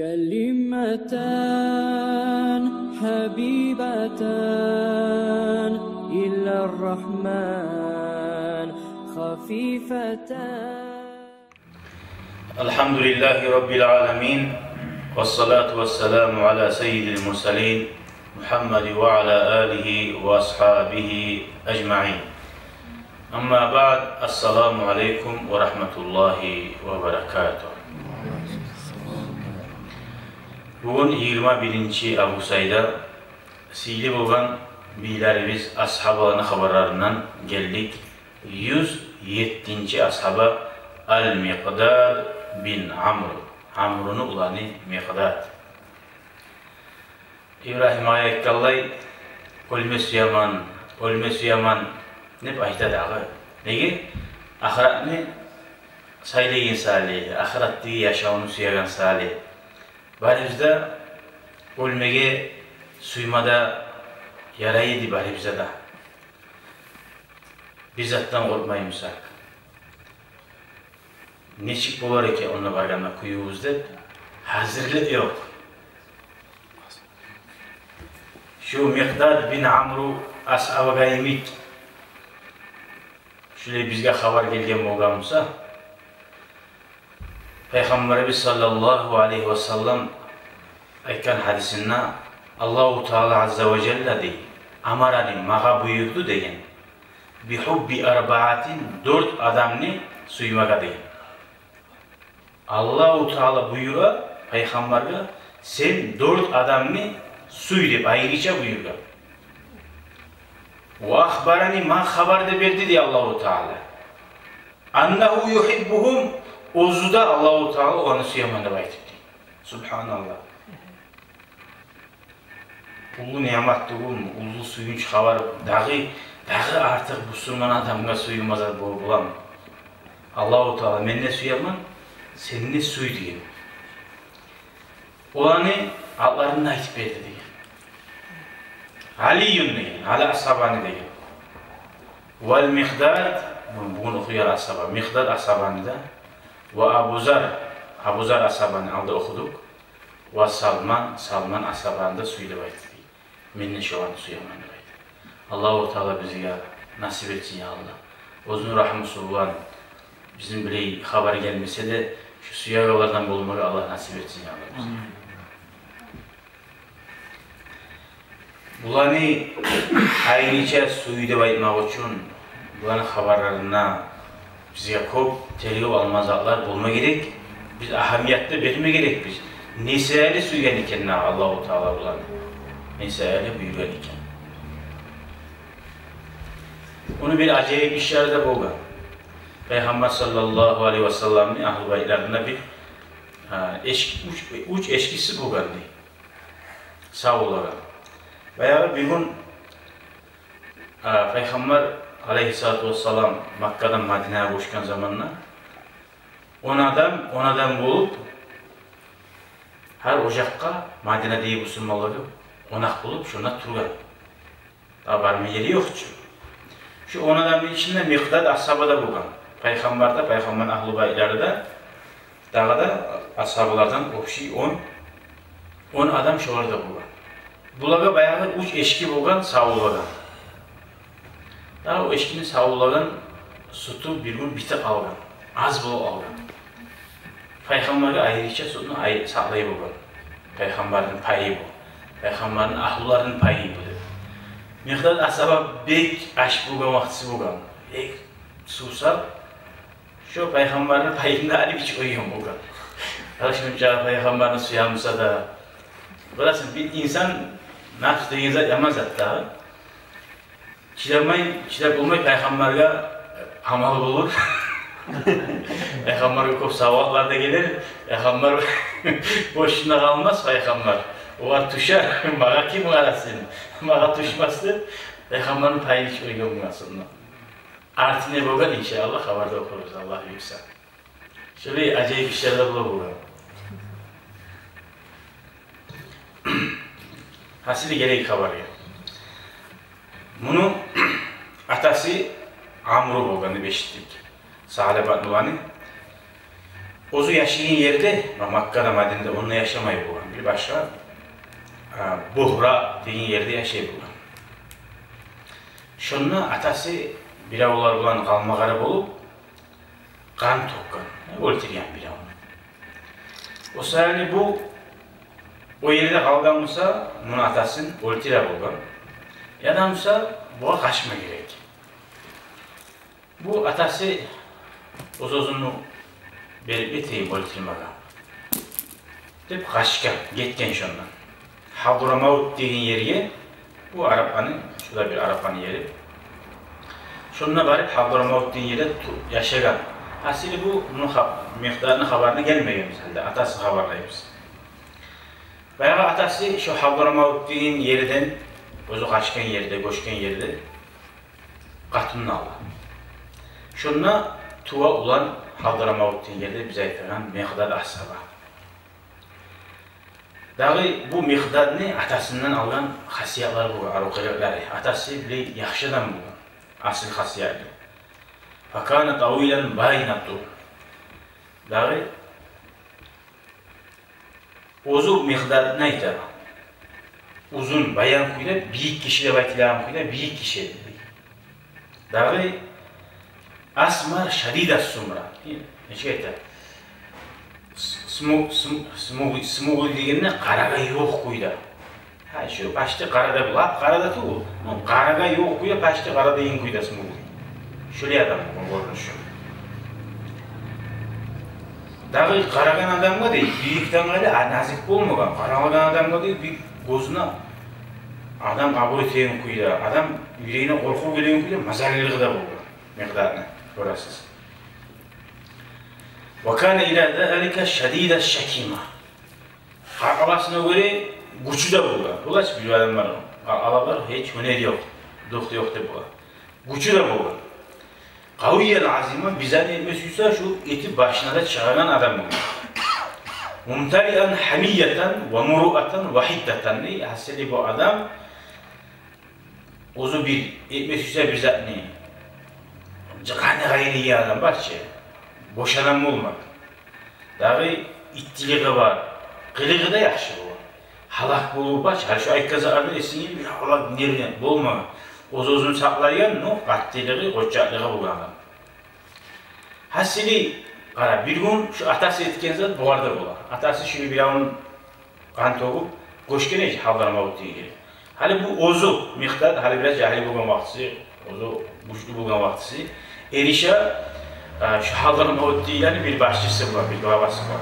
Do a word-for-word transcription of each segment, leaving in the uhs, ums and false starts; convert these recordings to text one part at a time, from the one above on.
كلمتان حبيبتان إلى الرحمن خفيفتان. الحمد لله رب العالمين، والصلاة والسلام على سيد المرسلين محمد وعلى آله وأصحابه أجمعين. أما بعد، السلام عليكم ورحمة الله وبركاته. Бугюн йигирма биринчи август айда сыйлы болгъан бийлерибиз асгьабаланы хабарларындан гелдик юз еттинчи асгьаба Ал-Микъдад бин Амру. Амруну уланы Микъдад. Ибрагьим агъай айтгъанлай, оьлме сюемен, оьлме сюемен деп айта дагъы. Неге? Ахыратны сайлайгъан саялы, ахыратдагъы яшавну сюеген саялы. Барыбыз да оьлмеге сюйме де ярай эди, барыбызгъа да. Бир затдан къоркъмай бусакъ, нечик болар экен онда баргъанда кююбюз деп, гьазирлик ёкъ. Шу Микъдад бин Амру асгьабагъа йимик шулай бизге хабар гелген болгъан буса, Пайхаммарыбыз саллаллагьу алайгьи ва саллам айтгъан гьадисинде, Аллагьу Таала азза ва жалла дей, амарани, магъа буюрду деген, бихубби арбаатин, дёрт адамны сюймеге деген. Аллагьу Таала буюра Пайхаммаргъа, сен дёрт адамны сюй деп, айрыча буюргъан. Ва ахбарани, магъа хабар да берди дей Аллагьу Таала. Аннагьу югьиббугьум, оьзю де Аллагьу Таала оланы сюемен деп айтып дей. Субгьаналлагь. Уллу ниъмат тюгюлмю, уллу сююнч хабар, дагъы, дагъы артыкъ бусурман адамгъа сююнмеге зат бол-, боламы? Аллагьу Таала, мен де сюемен, сен де сюй деген. Оланы атларын да айтып берди деген. Алийюн деген, Али асгьабаны деген. Вал Микъдад, бу-, бугюн охуйгъан асгьаба, Микъдад асгьабаны да. Ва Абу Зар, Абу Зар асгьабаны алда охудукъ. Ва Салман, Салман асгьабаны да сюй деп айтды дей. Мен де шоланы сюемен деп айтды. Аллагьу Таала бизге насип этсин, я Аллагь. Оьзюню рагьмусу булан бизин билей хабар гелмесе де, шу сюегенлерден болмагъа Аллагь насип этсин, я Аллагь, бизге. Амин. Буланы айрыча сюй деп айтмакъ учун, буланы хабарларына бизге кёп тергев алма затлар болма герек. Биз агьамият да берме герекбиз. Не саялы сюйген экен дагъы Аллагьу Таала буланы? Не саялы буюргъан экен? Ону бир ажайып ишлери де болгъан. Пайхаммар саллаллагьу алайгьи ва салламны агьлу байтларында бир, а, эчки, уьч, уьч эчкиси болгъан дей. Савлугъа. Баягъы бир гюн, а, Пайхаммар алайгьиссалату вассалам Маккадан Мадинагъа гёчген заманда он адам, он адам болуп, гьар ожакъгъа, Мадинадагъы бусурманлагъа къонакъ болуп, шонда тургъан. Дагъы барма ери ёкъ чу. Шу он адамны ичинде Микъдад асгьаба да болгъан. Пайхаммар да, Пайхаммарны агьлу байтлары да, дагъы да асгьабалардан общий он, он адам шолар да болгъан. Булагъа баягъы уьч эчки болгъан савлулагъа. Дагъы о эчкини савлулагъа сютю бир гюн битип къалгъан, аз болуп къалгъан. Пайхаммаргъа айрыча сютню ай-, сакълай болгъан. Пайхаммарны пайы бу. Пайхаммарны агьлуларыны пайы бу деп. Микъдад асгьаба бек ач болгъан вакътиси болгъан. Бек сувсап, шо Пайхаммарны пайын да алып ичип къойгъан болгъан. Къарашмай чакъы Пайхаммарны сюе буса да. Билесен, бир инсан, напс деген зат яман зат дагъы. Чыдамай, чыдап болмай, Пайхаммаргъа амал болур. Пайхаммаргъа кёп савгъатлар да гелер. Пайхаммар бошуна къалмас, Пайхаммар. Огъар тюшер, магъа ким къарасын? Магъа тюшмес деп, Пайхаммарны пайын ичип къойгъан болгъан сонг. Арты не болгъан, иншааллагь, хабарда охурбуз, Аллагь буюрса. Шолай ажайып ишлер де бола болгъан. Гьасили, гелейик хабаргъа. Муну атасы Амру болгъан деп эшитдик. Саълабатны уланы. Оьзю яшайгъан ерде, Маккада, Мадинада, онда яшамай болгъан, бир башгъа, а, Бугьра деген ерде яшай болгъан. Шонда атасы биревлер булан къалмагъары болуп, къан тёкген, оьлтюрген биревню. О саялы бу о ерде къалгъан буса, муну атасын оьлтюре болгъан. Яда буса, бугъар къачма герек. Бу атасы оьз-оьзюн берип этейим оьлтюрмеге деп къачгъан, гетген шондан. Хадрамавут деген ерге, бу арапланы, шо да бир арапланы ери. Шонда барып Хадрамавут деген ерде ту-, яшагъан. Асылы бу, муну хаб-, Микъдадны хабарына гелмеген бизге, атасы хабарлай бизге. Баягъы атасы шо Хадрамавут деген ерден, оьзю къачгъан ерде, гёчген ерде къатын ала. Шонда тува улан Хадрамавут деген ерде биз айтагъан Микъдад асгьаба. Дагъы бу Микъдадны атасындан алгъан хасиятлары болгъан, арив къылыкълары. Атасы булай яхшы адам болгъан, асил хасиятлы. Факана тавилан байина тул. Дагъы оьзю Микъдадны айта, узун, баян кюйде, бийик гиши деп айтылагъан кюйде, бийик гиши эди. Дагъы асмар шадид ас-сумра. Нечик айта? С-, сму-, см-, смугл-, смугл дегенде къарагъа ювукъ кюйде. Гьа, шо почти къара да, лап къара да тюгюл, но къарагъа ювукъ кюйде, почти къара деген кюйде смугл. Шолай адам болгъан гёрюнюшю. Дагъы къарагъан адамгъа дей, бийикден къайры, а, назик болмагъан. Къарагъан адамгъа дей, бир гёзюне адам абур этеген кюйде, адам юрегине къоркъув гелеген кюйде мазаллылыгъы да болгъан Микъдадны, гёресиз. Ва кана ила залика шадида шакима. Къаркъарасына гёре гючю де болгъан. Булай чы бир адам бар, къаркъаралар бар, гьеч гьюнери ёкъ, духту ёкъ деп бола. Гючю де болгъан. Къавиян азима, бир зат этме сюйсе, шо этип башына да чыгъагъан адам болгъан. Мумталиан гьамиятан ва муруатан ва гьиддатан. Гьасили бу адам оьзю бир этме сюйсе бир затны, къаны къайнайгъан адам бар чы, бош адам болмай. Дагъы иттилиги бар, къылыгъы да яхшы болгъан. Гьалак болув бар чы, гьали шо айтгъан затлардан эсинге бир гьалак, нервный болмагъан. Оьз-оьзюн сакълайгъан, но къаттылыгъы, къоччакълыгъы болгъан адам. Гьасили, къара, бир гюн шо атасы этген зат бугъар да бола. Атасы шо биревню къан тёгюп гёчген эди Хадрамавут деген ерге. Гьали бу оьзю Микъдад, гьали бираз жагьил болгъан вакътиси, оьзю гючлю болгъан вакътиси, эрише, э, шо Хадрамавут деген ерни бир башчысы бар, бир главасы бар.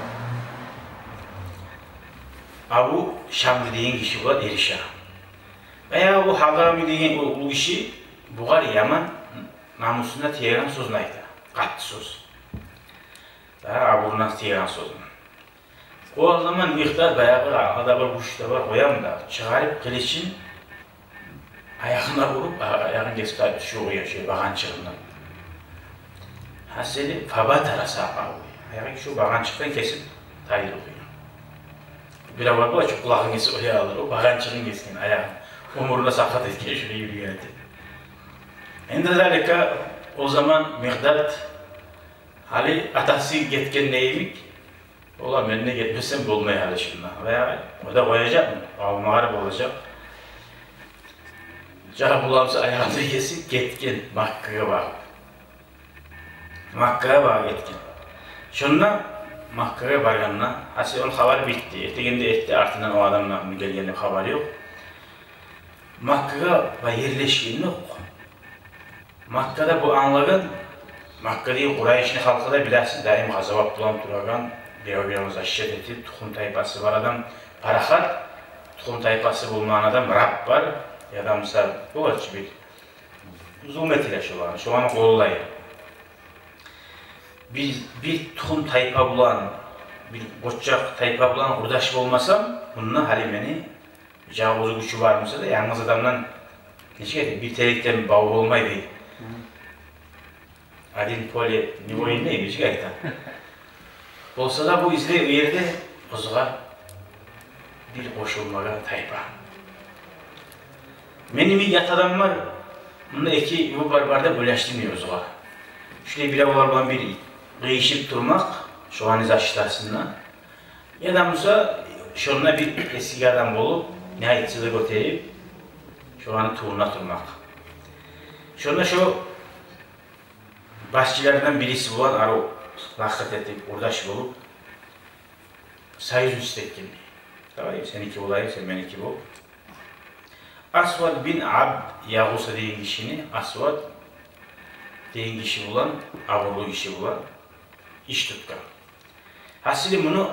Абу Шамр деген гиши булан эрише. Баягъы бу Хадрамавут деген о уллу гиши бугъар яман, намусуна тиеген сёзню айта, къатты сёз. Да, абуруна тиеген сёзню. О заман Микъдад баягъы, арада бир гюч де бар, къоямы да, чыгъарып къылычын аягъына уруп, а-, аягъын гесип тайдырды, шо къоя, шо багъанчыгъындан. Гьасили, фабатара сакъагьу. Аягъы шо багъанчыкъдан гесип тайдырды. Бирев бар бола чы, къулагъын гесип къоялар, о багъанчыгъын гесген аягъын. Оьмюрюнде сакъат этген, шолай юрюген эди. Инда залика, о заман Микъдад гьали атасы гетгенде йимик, ола, мен де гетмесем болмай гьали шунда. Баягъы, о да къояжакъмы, къавумагъар болажакъ. Жагьил буламса аягъын да гесип гетген Маккагъа багъып. Маккагъа багъып гетген. Шонда Маккагъа баргъанда, гьасили, ону хабары битди. Эртегенде этди, артындан о адамлар гелген деп хабар ёкъ. Маккагъа ба-, ерлешгенде, Маккада бу англагъан, Маккадагъы Къурайышны халкъы да, билесиз, даим къазават булан турагъан, бирев-биревню защита этип, тухум-тайпасы бар адам, парахат тухум-тайпасы болмагъан адам, раб бар, яда, мисал, бола чы бир зулму этиле шоланы, шоланы къоллай. Бир, бир тухум-тайпа булан, бир къоччакъ тайпа булан къурдаш болмасам, мунда гьали мени, жагъыз гючю бар буса да, янгыз адамдан, нечик эди, бир терекден бав болмай дей. Мгм. Один в поле не воин дей, нечик айта. Болса да бу излей о ерде оьзюне бир къошулмагъа тайпа. Мени йимик ят адам бар, мунда эки ювукъ бар, бар деп ойлашдырмай оьзюне. Шулай бирев булан бир къыйышып турмакъ, Шоланы защитасында. Яда буса, шонда бир эсги адам болуп, не айтса да гётерип, шоланы тувунда турмакъ. Шонда шо башчылардан бириси булан арив лакъыр этип, къурдаш болуп, союзничать этген. Давай, сеники болайым, сен меники бол. Асвад бин Абд Ягъуса деген гишини, Асвад деген гиши булан, абурлу гиши булан иш тутгъан. Гьасили, муну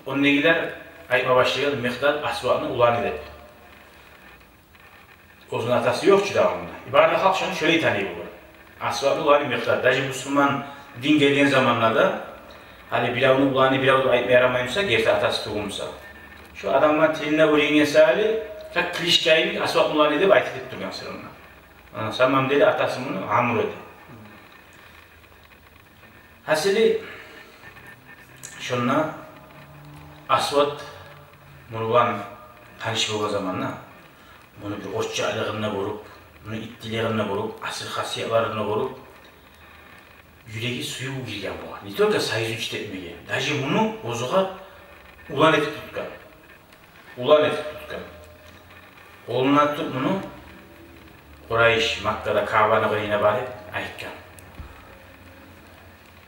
ондагъылар айтма башлагъан, Микъдад Асвадны уланы деп. Оьзюню атасы ёкъ чу дагъы мунда. Бары да халкъ шону шолай таный болгъан. Асвадны уланы Микъдад. Даже бусурман дин гелген заманда да, гьали биревню уланы бирев деп айтма ярамай буса, герти атасы тюгюл буса, шо адамланы тилине уьйренген саялы, как кличка йимик, Асвадны уланы деп айтып тургъан сыйлы. На самом деле атасы муну Амру эди. Гьасили, шонда Асвад муну булан таныш болгъан заманда, муну бир къоччакълыгъын да гёрюп, муну иттилигин де гёрюп, асил хасиятларын да гёрюп, юреги сююв гирген бугъар. Не только союзничать этмеге, даже муну оьзюне улан этип тутгъан. Улан этип тутгъан. Къолуна тутуп муну, Къурайш, Маккада Каабаны къырыйына барып айтгъан: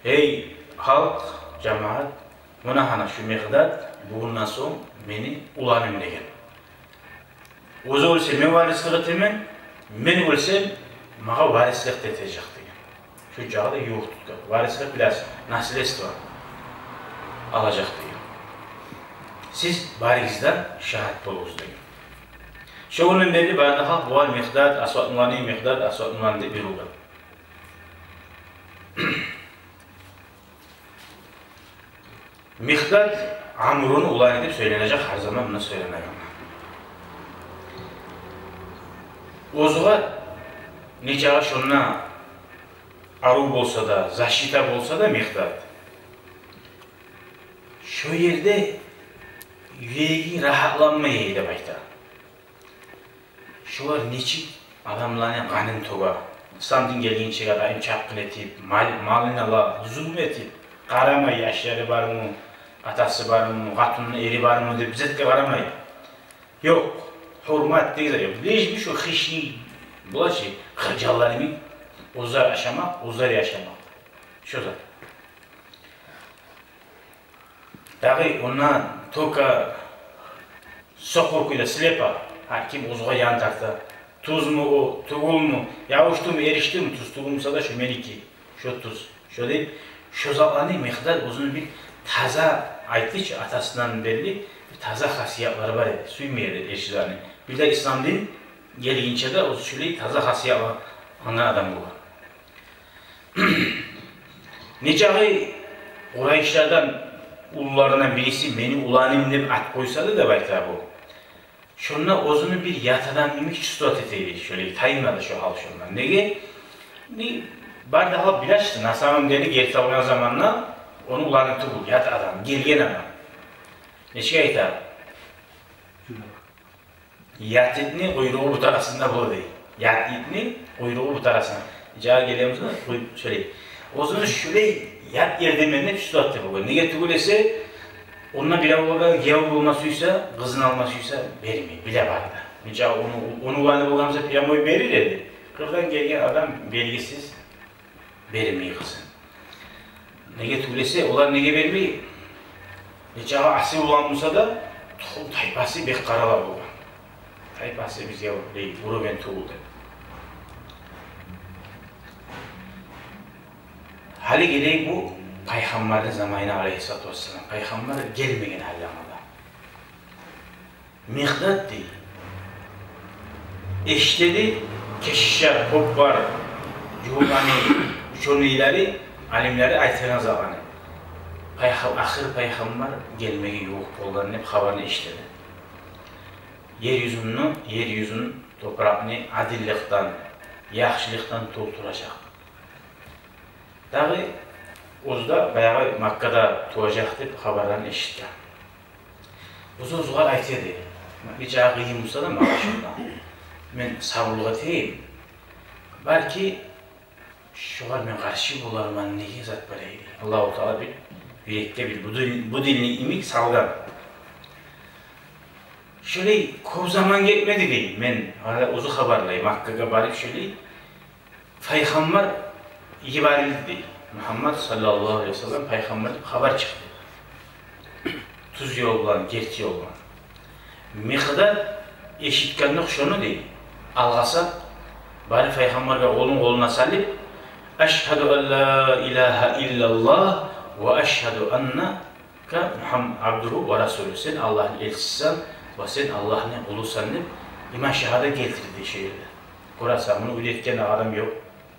«Гьей, халкъ, жамагьат, муна гьана шу Микъдад бугюнден сонг мени уланым», – деген. «Оьзю оьлсе, мен варислик этемен, мен оьлсем, магъа варислик де этежек», – деген. Шо чакъы да ювукъ тутгъан. Варислик, билесиз, наследство алажакъ деген. «Сиз барыгъыз да шагьат болугъуз», – деген. Шо гюнден берли бары да халкъ бугъар Микъдад Асвадны уланы, Микъдад Асвадны уланы деп юрюген. Микъдад Амруну уланы деп сёйленежек, гьар заман мунда сёйленеген. Оьзюне нечакъы шонда арив болса да, защита болса да Микъдад, шо ерде юреги рагьатланмай эди деп айта. Шолар нечик адамланы къанын тёге, ислам дин гелгинчеге дайым чапгъын этип, мал, малын ала, зулму этип, къарамай, яшлары бармы, атасы бармы, къатыны, эри бармы деп, бир затгъа къарамай. Ёкъ, гьюрмат деген зат ёкъ. Лишь бир шо хищный, булай чы, хыжаллар йимик, оьзлер ашамакъ, оьзлер яшамакъ. Шо зат. Дагъы ондан только сокъур кюйде, слепо, гьар ким оьзюне ян тарта. Тюзмю о, тюгюлмю, явушдуму, эришдими, тюз тюгюл буса да, шо меники, шо тюз, шо деп, шо затланы Микъдад оьзюню бир таза, айтдыкъ чы, атасындан берли бир таза хасиятлары бар эди. Сюймей эди эришсизлени. Бир де ислам дин гелгинче де оьзю шолай таза хасиятлы адам болгъан. Нечакъы къурайшлардан уллуларындан бириси мени уланым деп ат къойса да, деп айта бу, шонда оьзюню бир ят адам йимик чувствовать эте эди, шолай тайынмады шо гьал шондан. Неге? Бары да халкъ биле чы, на самом деле герти болгъан заманда ону уланы тюгюл, ят адам, гелген адам. Нечик айта? Ят итни къуйругъу бут арасында бола дей. Ят итни къуйругъу бут арасында. Жагъы гелемиз, къуй-, шолай. Оьзюню шолай ят ердемен деп чувствовать эте болгъан. Неге тюгюл эсе, онда бирев олагъа гияв болма сюйсе, къызын алма сюйсе, бермей, биле бары да. Нечакъы ону, ону уланы болгъан буса, прямой берир эди. Къырдан гелген адам белгисиз бермей къызын. Неге тюгюл эсе, олар неге бермей? Нечакъы асил улан буса да, тухум-тайпасы бек къарала болгъан. Тайпасы бизге бек уровень тюгюл деп. Гьали гелейик бу пайхаммарны заманына, алейгьиссалату вассалам. Пайхаммар гелмеген гьали заманда. Микъдад дей, эшите дей кешишлер, кёп бар, жугьутланы учёныйлары, алимлери айтагъан затланы. Пайхам-, ахыр пайхаммар гелмеге ювукъ болгъан деп хабарны эшите дей. Ер юзюню, ер юзюн, топуракъны адилликден, яхшылыкъдан толтуражакъ. Дагъы оьзю де баягъы Маккада туважакъ деп хабарланы эшитген. Оьзю оьзюне айта эди: «Нечакъы къыйын буса да магъа шунда, мен сабурлукъ этейим. Балики, шогъар мен къаршы боларман деген зат бар эди». Аллагьу Таала бир Юрекге бир будил-, будильник йимик салгъан. Шолай кёп заман гетмеди дей. Мен гьали оьзю хабарлай, Маккагъа барып шолай пайхаммар йиберилди дей. Мугьаммат саллаллагьу алайгьи ва саллам пайхаммар деп хабар чыкъды. Тюз ёл булан, герти ёл булан. Микъдад эшитгенде шону дей, алгъасап, барып пайхаммаргъа къолун къолуна салып: «Ашгьаду ан ла илагьа иллаллагь ва ашгьаду аннака Мугьам-, абдугьу ва расулугьу. Сен Аллагьны элчисисен ва сен Аллагьны къулусан», — деп иман шагьадат гелтирди шо ерде. Гёресен, муну уьйретген адам ёкъ,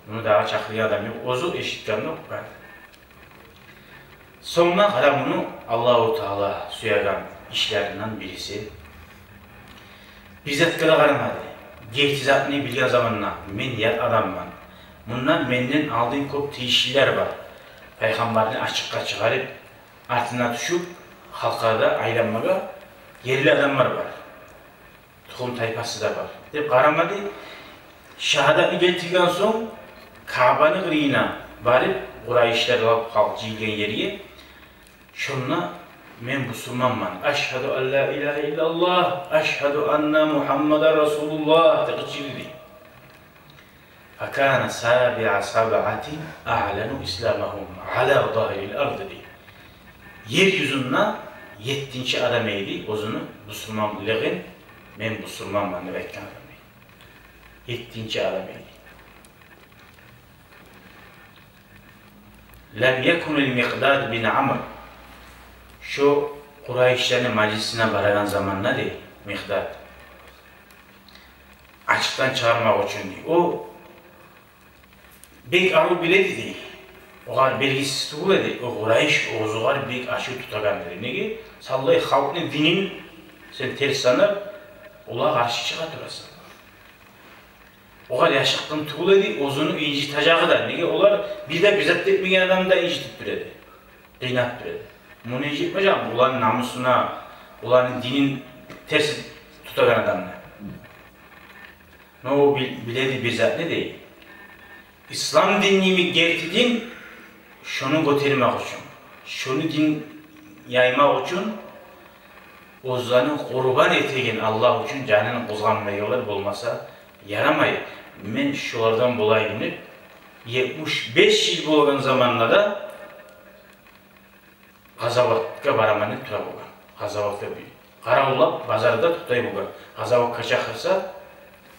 муну дагъы чакъыргъан адам ёкъ, оьзю эшитгенде барды. Сонг да къара, муну Аллагьу Таала сюеген ишлеринден бириси. Бир затгъа да къарамады. Герти затны билген заманда: «Мен ят адамман. Мунда менден алдын кёп тийишлилер бар». Пайхаммарны ачыкъгъа чыгъарып, артына тюшюп, халкъгъа да айланмагъа ерли адамлар бар. Тухум-тайпасы да бар деп къарамады. Шагьадатны гелтирген сонг, Каабаны къырыйына барып, къурайышлар, лап халкъ жыйылгъан ерге, шонда: «Мен бусурманман. Ашгьаду ан ла илагьа иллаллагь, ашгьаду анна Мугьаммадан расулуллагь», — деп къычырды. «Факана сабиа сабъатин аълану исламагьум аъла загьрил ард», — дей. Ер юзюнде еттинчи адам эди оьзюню бусурманлыгъын, «Мен бусурманман» деп айтгъан адам эди. Еттинчи адам эди. «Лам якунил Микъдад бин Амр». Шо къурайышланы мажлисине барагъан заманда дей Микъдад, ачыкъдан чыгъармакъ учун дей. О бек арив биле эди дей. Огъар белгисиз тюгюл эди. О къурайыш оьзюгер бек ачув тутагъан эди. Неге? Савлай халкъны динин сен терс санап, олагъа къаршы чыгъа турасан. Огъар яшыртгъын тюгюл эди оьзюню инжитежеги де. Неге? Олар бир де бир зат этмеген адамны да инжитип тура эди, къыйнап тура эди. Муну инжитмежек, оланы намусуна, оланы динин терс тутагъан адамны. Но о бил-, биле эди бир затны дей. Ислам дин йимик герти дин, шону гётермек учун, шону дин яймакъ учун оьзлени къурбан этеген, Аллагь учун жанын къозгъанмайгъанлар болмаса ярамай. Мен шолардан болайым деп, етмиш беш йыл болгъан заманда да къазаватгъа бараман деп тура болгъан. Къазаватгъа бир къаравуллап, базарда токътай болгъан. Къазаватгъа чакъырса,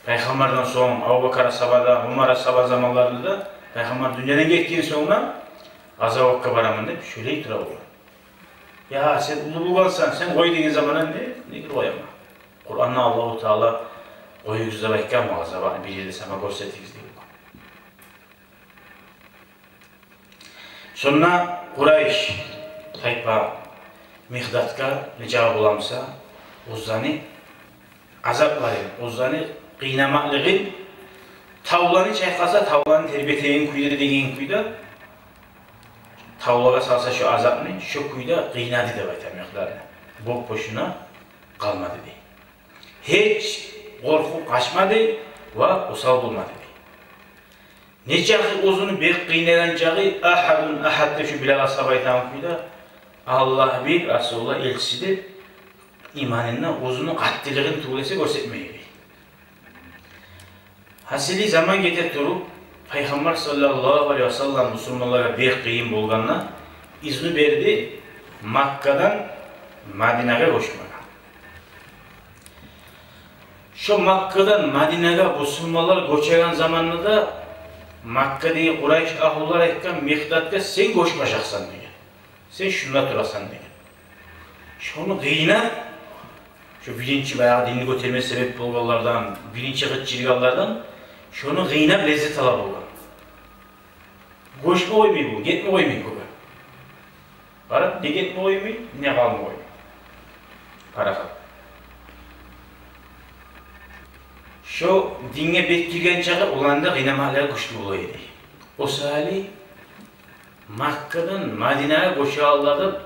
Пайхаммардан сонг, Абубакар асгьаба да, Умар асгьаба заманларында да, Пайхаммар дюньядан гетген сонг да, къазаватгъа бараман деп шолай тура болгъан. «Я, сен уллу болгъансан, сен къой» деген заманда: «Не, неге къояман? Къуранда Аллагьу Таала къоюгъуз деп айтгъан, къазаватны бир ерде сама гёрсетигиз» деген. Шонда къурайыш тайпа Микъдадгъа нечакъы боламса, оьзлени азапларын, оьзлени къыйнамакълыгъын, тавланы чайкъаса, тавланы тербетеген кюйде, деген кюйде, тавлагъа салса шо азапны, шо кюйде къыйнады деп айта Микъдадны. Боп-бошуна къалмады дей. Гьеч къоркъуп къачмады ва осал болмады дей. Нечакъы оьзюню бек къыйнагъан чакъы, «Агьадун агьад» деп шо Билал асгьаба айтагъан кюйде, «Аллагь бир, Расулуллагь элчиси» деп, иманында оьзюню къаттылыгъын тюгюл эсе гёрсетмей эди. Гьасили, заман гете туруп, Пайхаммар саллаллагьу алайгьи ва саллам бусурманлагъа бек къыйын болгъанда, изну берди Маккадан Мадинагъа гёчмеге. Шо Маккадан Мадинагъа бусурманлар гёчеген заманда да Маккадагъы къурайыш агьлулар айтгъан Микъдадгъа: «Сен гёчмежексен», — деген. «Сен шунда турасан», — деген. Шону къыйнап, шо биринчи баягъы динни гётерме себеп болгъанлардан, биринчи къычыргъанлардан, шону къыйнап леззет ала болгъан. Гёчме къоймай бу, гетме къоймай кёбю. Къара, не гетме къоймай, не къалма къоймай. Парахат. Шо динге бек гирген чакъы оланы да къыйнамакълыгъы гючлю бола эди. О саялы Маккадан Мадинагъа гёчегенлер де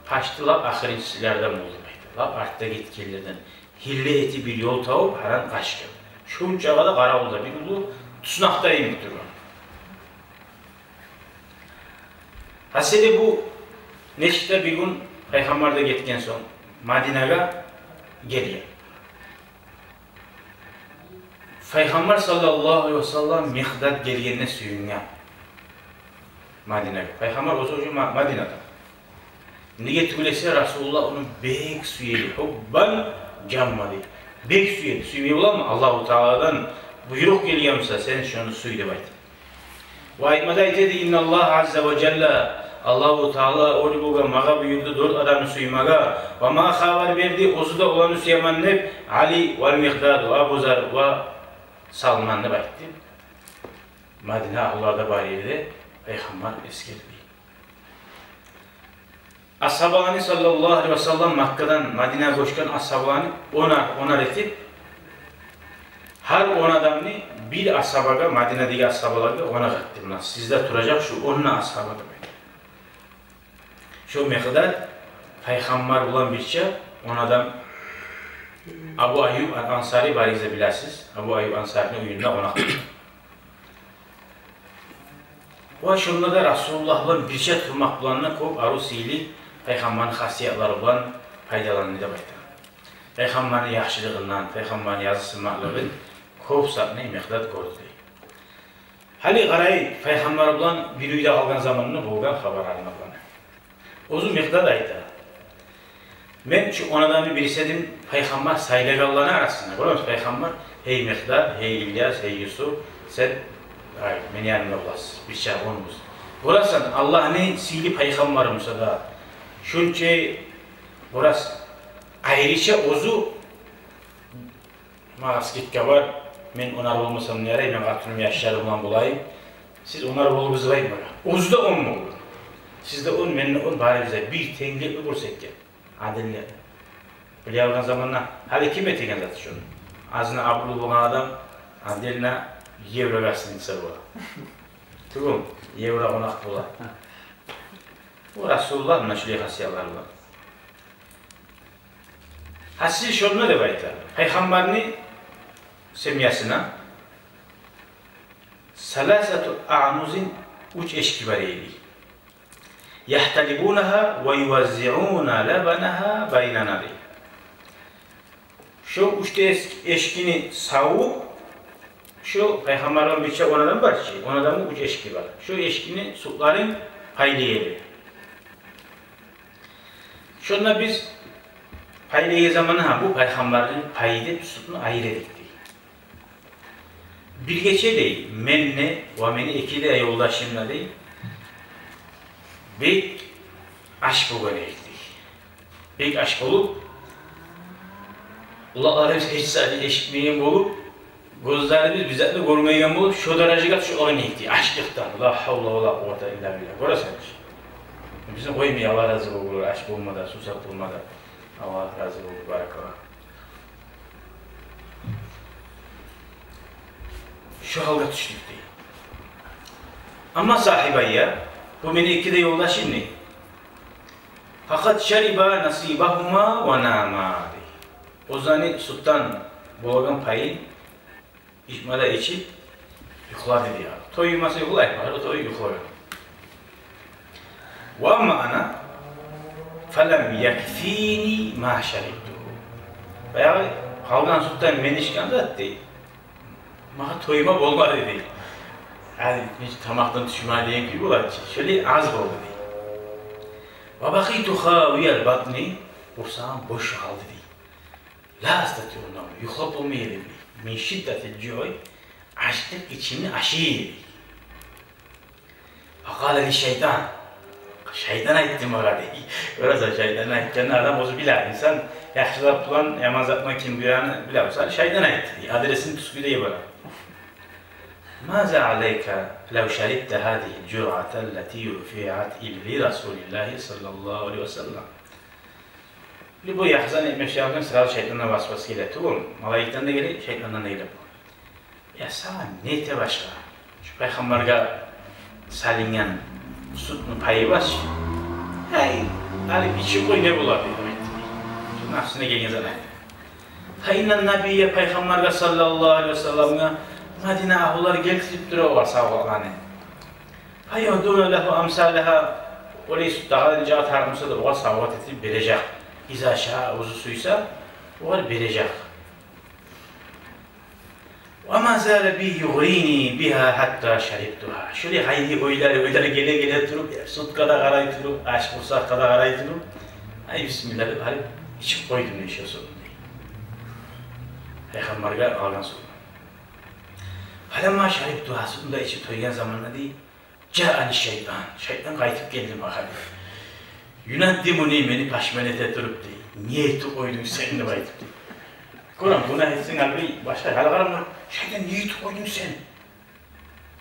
пачты лап ахырынчылардан болду деп айта. Лап артда гетгенлерден. Гьилле этип бир ёл табып, гьаран къачгъан. Шончагъа да къаравулда бир уллу туснакъда йимик тургъан. Гьасили, бу Нечик де бир гюн Пайхаммар да гетген сонг, Мадинагъа гелген. Пайхаммар саллаллагьу алайгьи ва саллам Микъдад гелгенине сююнген Мадинагъа. Пайхаммар оьзю уже Ма-, Мадинада. Неге тюгюл эсе, Расулуллагь ону бек сюе эди. Гьуббан жамма дей. Бек сюе эди. Сюймей боламы? Аллагьу Тааладан буйрукъ гелген буса, сен шону сюй деп айтып. Ва айтма да айта эди: «Инналлагьа азза ва жалла», Аллагьу Таала оьр болгъан магъа буюрду дёрт адамны сюймеге. Ва магъа хабар берди, оьзю де оланы сюемен деп, Али вал Микъдад ва Абу Зар ва Салман деп айтды. Мадина агьлулар да бар ерде Пайхаммар эсгерди. Асгьабаланы саллаллагьу алайгьи ва саллам Маккадан Мадинагъа гёчген асгьабаланы онар, онар этип, гьар он адамны бир асгьабагъа, Мадинадагъы асгьабалагъа къонакъ этди. Муна сизде туражакъ шу он да асгьаба деп айтды. Шо Микъдад Пайхаммар булан бирче он адам, Абу Айюб ал-Ансари, барыгъыз да билесиз, Абу Айюб Ансарини уьюнде къонакъ болду. Ва шонда да Расулуллагь булан бирче турмакъ булан да кёп арив сыйлы Пайхаммарны хасиятлары булан пайдаланды деп айта. Пайхаммарны яхшылыгъындан, Пайхаммарны языкъсынмакълыгъын кёп затны Микъдад гёрдю. Гьали къарайыкъ, Пайхаммар булан бир уьйде къалгъан заманда болгъан хабарларына булан. Оьзю Микъдад айта: «Мен шу он адамны бириси эдим Пайхаммар сайлагъанланы арасында». Гёремисиз, Пайхаммар: «Гьей Микъдад, гьей Ильяс, гьей Юсуп, сен, ай, мени янымда боласыз, бирче онугъуз». Гёресен, Аллагьны сыйлы Пайхаммары буса да, шунча, гёресен, айрыча оьзю Магъа скидка бар, мен онар болмасам не ярай, мен къатыным, яшларым булан болайым. Сиз онар болугъуз деп айтмагъан. Оьзю де он болду. Сиз де он, мен де он, барыбыз да бир тенгликни гёрсетген. Адилликни. Биле алгъан заманда, гьали ким этеген зат шону? Азына абурлу болгъан адам отдельно евро гостиница бола. Тюгюл, евро къонакъ бола. Бу Расулуллагь муна шулай хасиятлар бар. Гьасили, шонда деп айта, Пайхаммарны семьясына саласату аънузин, уьч эшки бар эди. Яхталибунагьа ва юваззиъуна лабанагьа байнана дей. Шо уьч де эш-, эшкини савуп, шо Пайхаммардан бирче он адам бар чы, он адамны уьч эшки бар. Шо эшкини сутларын пайлай эди. Шонда биз пайлайгъан заманда, гьа, бу Пайхаммарны пайы деп сутну айыра эдик дей. Бир гече дей, мен де ва мени эки де ёлдашым да дей, бек ач болгъан эдик дей. Бек ач болуп, къулакъларыбыз гьеч затны эшитмейген болуп, гёзлерибиз бир затны гёрмейген болуп, шо даражагъа тюшюп къалгъан эдик дей, ачлыкъдан. Ла гьавла ва ла къуввата илла билла. Гёресен чи. Бизин къоймай, Аллагь рази болгъур, ач болма да, сувсап болма да. Аллагь рази болгъур, баракалла. Шо гьалгъа тюшдюк дей. Амма сагьибайя, бу мени эки де ёлдашым дей. Факъад шариба насибагьума ва нама дей. Оьзлени сутдан болагъан пайын ичме де ичип, юхлады дей. Тоймаса юхлай, бары той юхлагъан. Ва амма ана, фалам якфини ма шарибтугьу. Баягъы къалгъан сутдан мен ичген зат дей, магъа тойма болмады дей. Гьали биз тамакъдан тюшмеген кюй бола чы, шолай аз болду дей. Ва бакъайту хавиял батни, къурсагъым бош къалды дей. Ла астатигъу ан-навма, юхлап болмай эдим дей. Мин шиддатил жуъи, ачлыкъ ичимни ашай эди дей. Факъала ли шайтан, шайтан айтды магъа дей. Гёресен, шайтан айтгъанны адам оьзю биле. Инсан яхшы зат булан яман затны ким биле, биле. Мисал, шайтан айтды дей. Адресин тюзгюлей бара. Маза алайка лав шарибта гьазигьил журъата ллати руфиат ли Расулиллагьи саллаллагьу алайгьи ва саллам. Любой яхшы затны этмек саялы сразу шайтандан васвас геле тюгюл, малайикден де геле, шайтандан да геле. Я сагъа не эте башгъа? Шу Пайхаммаргъа салынгъан сутну пайы бар чы. Гьей, гьали ичип къой, не бола дей, айтды. Шу напсына гелген зат айт. Фа иннан набия, Пайхаммаргъа саллаллагьу алайгьи ва салламгъа Мадина агьлулар гелтирип тура олар савгъатланы. Фа югьдуна лагьу амсалагьа, Олай сутагъан, нечакъы тарыкъ буса да, огъар савгъат этип бережек. Иза шаа, оьзю сюйсе, огъар бережек. Ва ма зала би югърини бигьа гьатта шарибтугьа. Шолай гьайри ойлар, ойлар геле-геле туруп, сутгъа да къарай туруп, ач къурсакъгъа да къарай туруп, ай, бисмилла деп, гьали ичип къойдум дей шо сутну дей. Пайхаммаргъа къалгъан сутну. Фаламма шарибтугьа, сутну да ичип тойгъан заманда дей, жаани шайтан. Шайтан къайтып гелди магъа дей. Юнаддимуни, мени пашман эте туруп дей. Не этип къойдунг сен деп айтып дей. Гёрем, гюнагь этсенг, гьали башгъа, гьали къарама, шайтан, не этип къойдунг сен?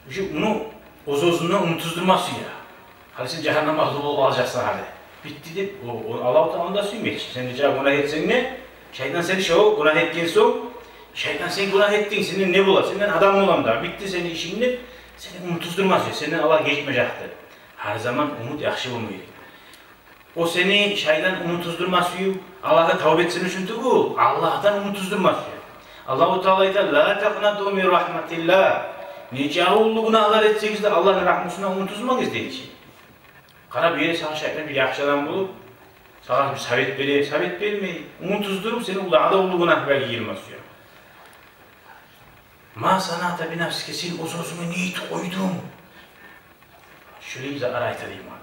Уже ону оьз-оьзюнден унутуздурма сюе. Гьали сен жагьаннам агьлю болуп къалажакъсан гьали. Битди деп, о, о, Аллагьу Таала ону да сюймей чи. Сен нечакъы гюнагь этсенг де, шайтан сени шо гюнагь этген сонг, шайтан, сен гюнагь этдинг, сенден не бола? Сенден адам боламы дагъы? Битди сени ишинг деп, сени унутуздурма сюе, сенден Аллагь гечмежек деп. Гьар заман умут яхшы болма герек. О сени шайтан унутуздурма сююп, Аллагьгъа тавба этсенг учун тюгюл, Аллагьдан унутуздурма сюе. Аллагьу Таала айта: «Ла такънату мин рагьматиллагь». Нечакъы уллу гюнагьлар этсегиз де, Аллагьны рагьмусундан унутузмагъыз дей чи. Къара, бир ерде сагъа шайтан бир яхшы адам болуп, сагъа бир совет бере, совет бермей, унутуздуруп, сени дагъы да уллу гюнагьлагъа гийирме сюе. «Ма санаъта би нафсика», сен оьз-оьзюнге не этип къойдунг? Шолай затлар айта дей магъа.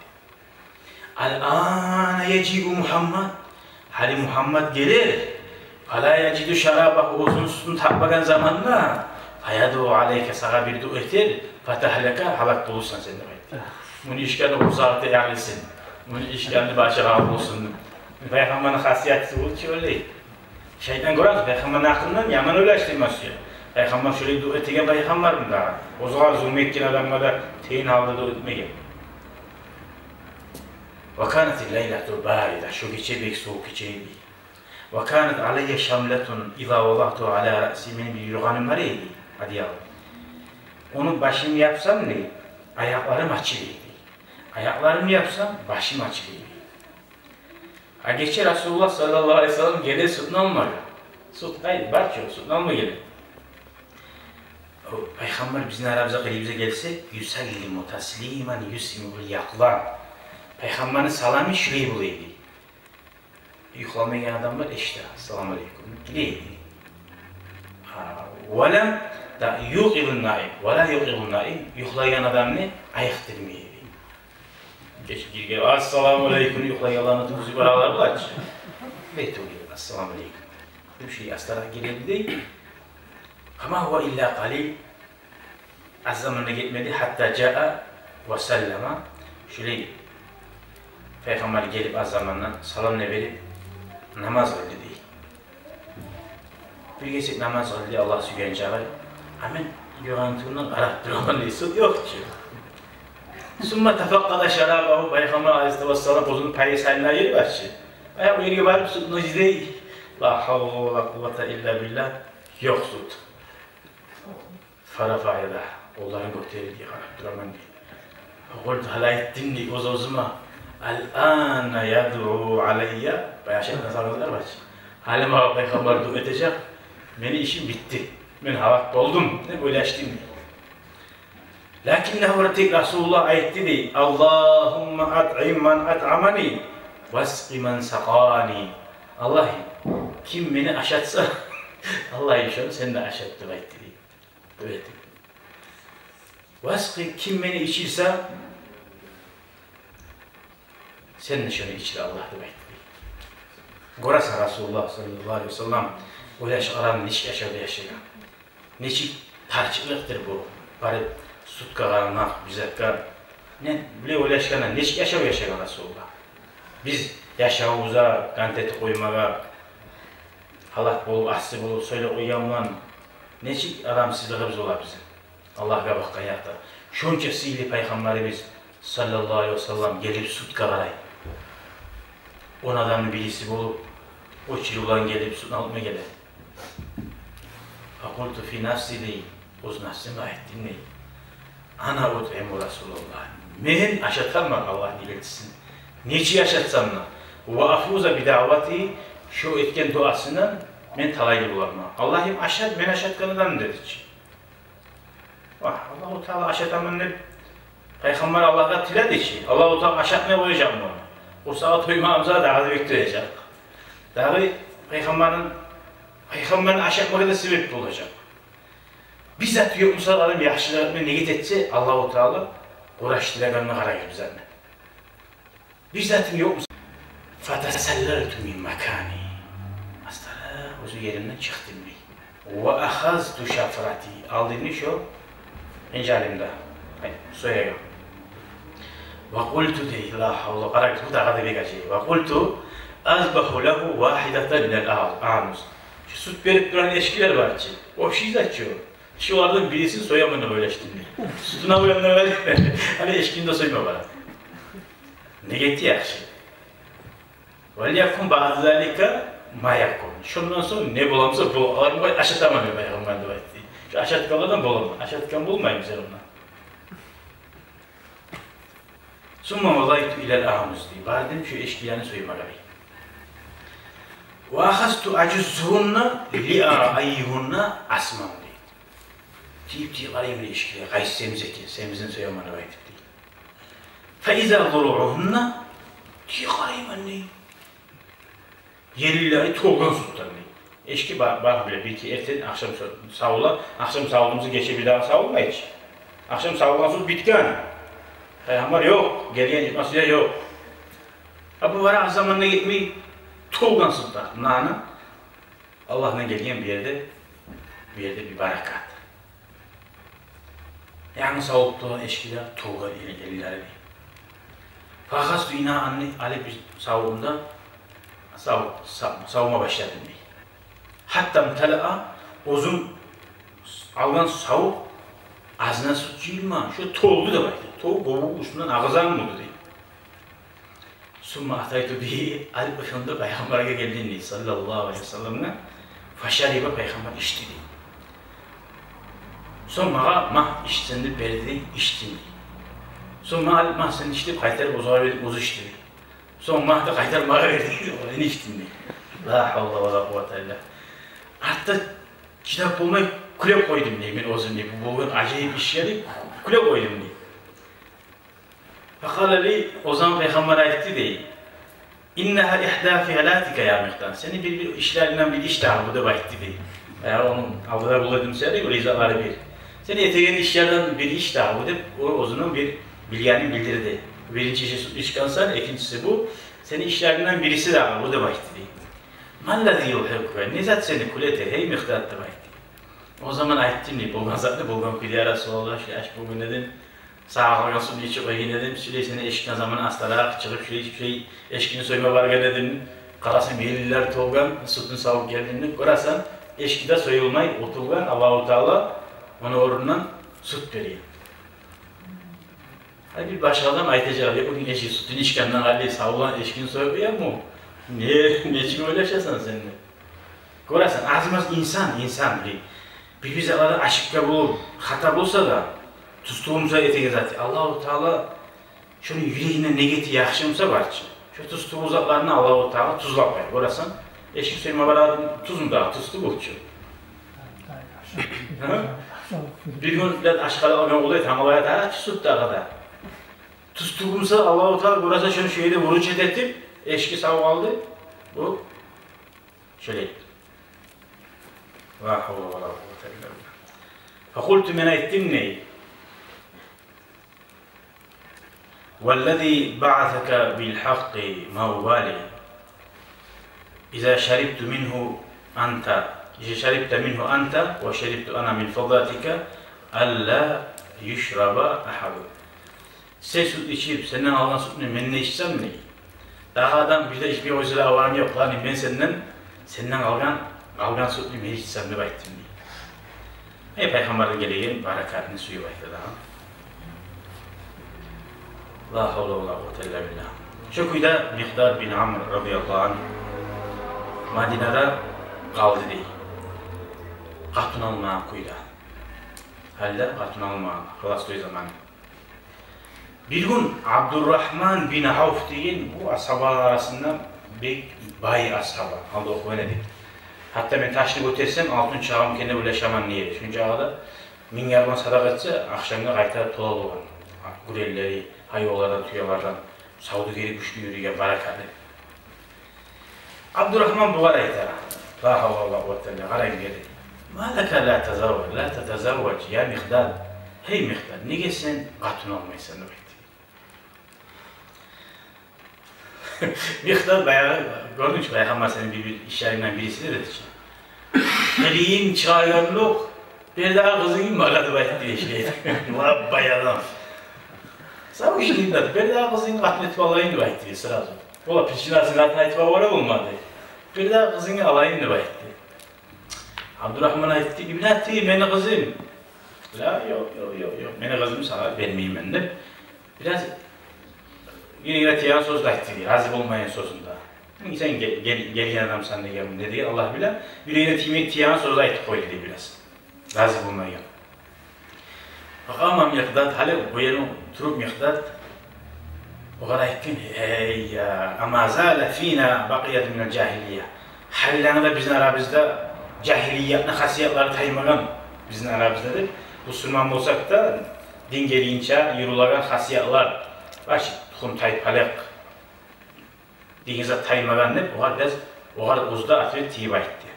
«Ал-ана яжиу Мугьаммад». Гьали Мугьаммад гелер. «Фала яжиду шарабагьу», оьзюню сутун тапмагъан заманда, «фаядугъу алайка», сагъа бир дуа этер, «фатагьлика», гьалак болурсан сен деп айтды. Муну ичгенни къурсагъы да ягъылсын, муну ичгенни башы къарап болсун. Пайхаммарны хасияты болду чи олай. Шайтан, гёресиз, пайхаммарны гьакъындан яман ойлашдырма сюе. Пайхаммар шолай дуа этеген пайхаммармы дагъы? Оьзюне зулму этген адамгъа да тейин гьалда дуа этмеген. «Ва канатил лайлату барида», шо гече бек сувукъ гече эди. «Ва канат алайя шамлатун иза вадагътугьа ала раъси», мени бир юргъаным бар эди, одеяло. Ону башымны япсам дей, аякъларым ачыла эди. Аякъларымны япсам, башым ачыла эди. А гече Расулуллагь саллаллагьу алайгьи ва саллам геле сутну алмагъа. Сут къайда? Бар чы, сутну алма геле. О, пайхаммар бизин арабызгъа, къырыйыбызгъа гелсе, «юсаллиму таслиман юсмиул якъзан». Пайхаммарны саламы шулай бола эди. Юхламайгъан адам бар, эшите, «Ассаламу алейкум» дей эди. А, «ва лам та-, юкъизун наим, ва ла юкъизун наим», юхлайгъан адамны айыкъдырмай эди. Гече гирген, «Ассаламу алейкум», юхлайгъанланы тургъузуп барагъанлар бар чы. Бету гирген, «Ассаламу алейкум». Бир шей астаракъ гире эди дей. «Ва ма гьува илла къалил». Аз заман да гетмеди, «гьатта жаа ва саллама». Шулай пайхаммар гелип, аз замандан салам да берип, намаз къылды дей. Бир гесек намаз къылды, Аллагь сюйген чакъы. А мен юргъан тюбюнден къарап тураман дей, сут ёкъ чу. «Сумма тафаккъада шарабагьу», пайхаммар алайгьиссалату вассалам оьзюню пайы салына ери бар чы. Ай, о ерге барып сутну излей. «Ла гьавла ва ла къуввата илла биллагь». Ёкъ сут. «Фарафаа ядагьу», къолларын гётерди, къарап тураман дей. «Факъулту», гьали айтдым дей оьз-оьзюме: «Ал-ана ядъу алайя». Баягъы шайтан савгъалар бар чы. Гьали магъа пайхаммар дуа этежек, мени ишим битди, мен гьалак болдум деп ойлашдым дей. Лакиннагьу, тек Расулуллагь айтды дей: «Аллагьумма атъим ман атъамани, васкъи ман сакъани». Аллагьым, ким мени ашатса, Аллагьым, шону сен де ашат деп айтды дей. Дуа этди. «Васкъи», ким мени ичирсе, сен де шону ичир, Аллагь, деп айтды. Гёресен, Расулуллагь саллаллагьу алайгьи ва саллам о яш-, адамны нечик яшавда яшагъан. Нечик тарчыкълыкъдыр бу, барып сутгъа къарамакъ, бир затгъа. Мен булай ойлашгъанда, нечик яшав яшагъан Расулуллагь. Биз яшавубузгъа кант этип къоймагъа, гьалат болуп, асси болуп сёйлеп къойгъан булан нечик адамсызлыгъыбыз бола бизин. Аллагьгъа бакъгъан якъда. Шонча сыйлы Пайхаммарыбыз саллаллагьу алайгьи ва саллам гелип сутгъа къарай. Он адамны бириси болуп, очередь булан гелип сутну алып геле. Факъулту фи нафси, дей, оьз нафсыма айтдым, дей. Ана утъиму Расулаллагь. Мен ашатарман Аллагьны элчисин. Нечик ашатсам да. Ва афуза би даъватигьи, шо этген дуасындан мен талайлы боларман. Аллагьым, ашат, мен ашатгъан адам, деди чи. Вагь, Аллагьу Таала ашатаман деп, Пайхаммар Аллагьгъа тиледи чи, Аллагьу Таала ашатмай къояжакъмы ону? Къурсагъы тоймагъан буса, дагъы да бек тояжакъ. Дагъы пайхаммарны, пайхаммарны ашатмагъа да себеп болажакъ. Бир зат ёкъ буса, адам яхшылыкъны ниет этсе, Аллагьу Таала къурашдырагъанына къарайбыз биз аны. Бир затым ёкъму? Фатасаллалту мин макани. Астаракъ оьзю еримден чыкъдым дей. Ва ахазту шафрати. Алдым дей шо инжалимда, ай, соягъым. Ва къулту дей, ла гьавла, къарагъыз, бу дагъы да бек ажайып. Ва къулту азбагьу лагьу вагьидатан минал агъ-, агънуз. Шу сют берип турагъан эчкилер бар чы, общий зат чы о. Шолардан бирисин сояман деп ойлашдым дей. Сютюн алгъанда, гьали эчкини де сойма бара. Ниети яхшы. Валякун баъда залика ма якун. Шондан сонг не бола буса, бу алармы къой, ашатаман мен, пайхаммар деп айтды. Шу ашатгъанлардан боламан. Ашатгъан болмаймы сен онда? Сумма мадайту илал агънуз дей. Бардым шу эчкилени соймагъа дей. Ва ахазту ажуззугьунна ли ара айюгьунна асман дей. Тийип-тийип къарайман эчкилеге, къайсы семиз экен, семизин сояман деп айтып дей. Фа иза зуругьунна, тийип къарайман дей. Еллери толгъан сютден дей. Эчки бар, бар биле, бир-эки эртен, ахшам со-, савула, ахшам савулмаса, гече бир дагъы савулмай чы. Ахшам савулгъан сют битген. Пайхаммар ёкъ, гелген ичмасы да ёкъ. А бу барагъан заманда гетмей, толгъан сютден. Наны Аллагьдан гелген бир ерде, бир ерде бир баракат. Янгы савулуп тургъан эчкилер толгъан эл-, эллери. Фа ахазту инаан дей, алып бир савугъумда, сав-, сав-, савума башладым дей. Гьатта имталаа, оьзюм алгъан савук азына сют жыйылмагъан, шо толду деп айта. Тол, къобу уьстюнден агъызагъан болду дей. Сумма атайту бигьи, алып ошону да пайхаммаргъа гелдим дей, саллаллагьу алайгьи ва салламгъа. Фашариба, пайхаммар ичди дей. Сонг магъа магь ич сен деп берди дей, ичдим дей. Сонг магь алып магь сен ич деп къайтарып оьзюне берди, оьзю ичди дей. Сонг магь да къайтарып магъа берди дей, мен ичдим дей. Ла гьавла ва ла къуввата илла. Артда чыдап болмай кюлеп къойдум дей мен оьзюм дей. Бу болгъан ажайып ишге дей, кюлеп къойдум дей. Факъала ли, о заман пайхаммар айтды дей: «Иннагьа игьда фиалатика я Микъдад. Сени бир, бир ишлерингден бир иш дагъы бу», — деп айтды дей. Баягъы ону алдында болдум сени, о ризалары бир. «Сени этеген ишлерингден бир иш дагъы бу», — деп, о оьзюню бир билгенин билдирди. Биринчиси сют ичгенсен, экинчиси бу. «Сени ишлерингден бириси дагъы бу», — деп айтды дей. «Маллази юдгьикука? Не зат сени кюлете, гьей Микъдад?» — деп айтды. О заман айтдым дей болгъан затны болгъан кюйде: «Я Расулаллагь, шу ач болгъан эдим, сагъа къалгъан сютню ичип къойгъан эдим, шулай сени эшитген заман астаракъ чыгъып, шулай, шулай эшикни сойма баргъан эдим. Къарасам, еллер толгъан, сютню савуп гелдим», — деп. Къарасам, эшик де союлмай, отургъан, Аллагьу Таала ону орнундан сют берген. Гьай, бир башгъа адам айтажакъ: «Я, бу эшик сютню ичгенден къайры савулгъан эшикни союп къоямы? Не, нечик ойлашасан сен?» — деп. Гёресен, аз-маз инсан, инсан бир, бир-бир затларда ошибка болуп, хата болса да, тюз тувулмаса этеген заты, Аллагьу Таала шону юрегинде негети яхшы буса бар чы, шо тюз тувул затларыны Аллагьу Таала тюзлеп къоя. Гёресен, эшик сойма барады, тюзмю дагъы, тюз тувул чу. Гьа? Бир гюн бираз ашкъара алгъан къолай, тангала ята чы сют дагъы да. Тюз тувулмаса, Аллагьу Таала, гёресен, шону шо ерде выручать этип, эшикни савуп къалды. Бу шолай. Ла гьавла ва ла къуввата илла биллагь. Факъулту, мен айтдым дей: «Валлази баъасака бил гьакъкъи ма убали. Иза шарибту мингьу анта, иза шарибта мингьу анта ва шарибту ана мин фадлатика алла юшраба агьадун». Сен сют ичип, сенден алгъан сютню мен де ичсем дей, дагъы адам бир де ичмей къойса да, аварым ёкъ, гьали мен сенден, сенден къалгъан, къалгъан сютню мен ичсем деп айтдым дей. Эй, пайхаммардан гелеген баракатны сююп айтды дагъы. Ла гьавла ва ла къуввата илла биллагь. Шо кюйде Микъдад бин Амр, радияллагьу ангь, Мадинада къалды дей. Къатын алмагъан кюйде. Гьали де къатын алмагъан, холостой заманы. Бир гюн Абдуррагьман бин Авф деген, бу асгьабалар арасында бек бай асгьаба, алда охугъан эдик. Гьатта мен ташны гётерсем, алтын чыгъамы экен деп ойлашаман дей эди. Шунча да минг арбан садакъа этсе, ахшамгъа къайтарып тола болгъан. гюреллери, гьайванлардан, тюелерден, савдюгери гючлю юрюйген, баракатлы. Абдурагьман бугъар айта: «Ла гьавла ва ла къуввата илла биллагь, къарагъыз бери. Ма лака ла тазавваж, ла татазавваж, я Микъдад? Гьей Микъдад, неге сен къатын алмайсан?» — деп айтды. Микъдад баягъы, гёрдюнг чю, Пайхаммар, сени бир, бир ишлерингден бириси деди чи. Къырыйынг чыгъагъанлыкъ, бер дагъы къызынгны магъа деп айтды, эшитдинг. Лап баягъы адам. Сав иш, Микъдад, бер дагъы къызынгны къатын этип алайым деп айтды сразу. Ола причинасын затын айтып алып болмады. Бер дагъы къызынгны алайым деп айтды. Абдурагьман айтды: «Ибнати, мени къызым». «Ла, ёкъ, ёкъ, ёкъ, ёкъ, мени къызымны сагъа бермеймен», — деп. Бираз гире-гире тыягъан сёз де айтды, рази болмайгъан сёзюн де. «Сен гел-, гел-, гелген адамсан», — деген, не деген, Аллагь биле. Юрегине тийме-, тыягъан сёз де айтып къойду дей бираз. Рази болмайгъан. Факъама Микъдад, гьали о ерден туруп Микъдад огъар айтгъан: «Эй, я, ама зала фина бакъиятун минал жагьилия. Гьали дагъы да бизин арабызда жагьилиятны хасиятлары таймагъан бизин арабызда», — деп. Бусурман болсакъ да, дин гелгинче юрюлеген хасиятлар, башы тухум-тайпалыкъ деген зат таймагъан деп, огъар бираз, огъар оьзю де ответ тийип айтды.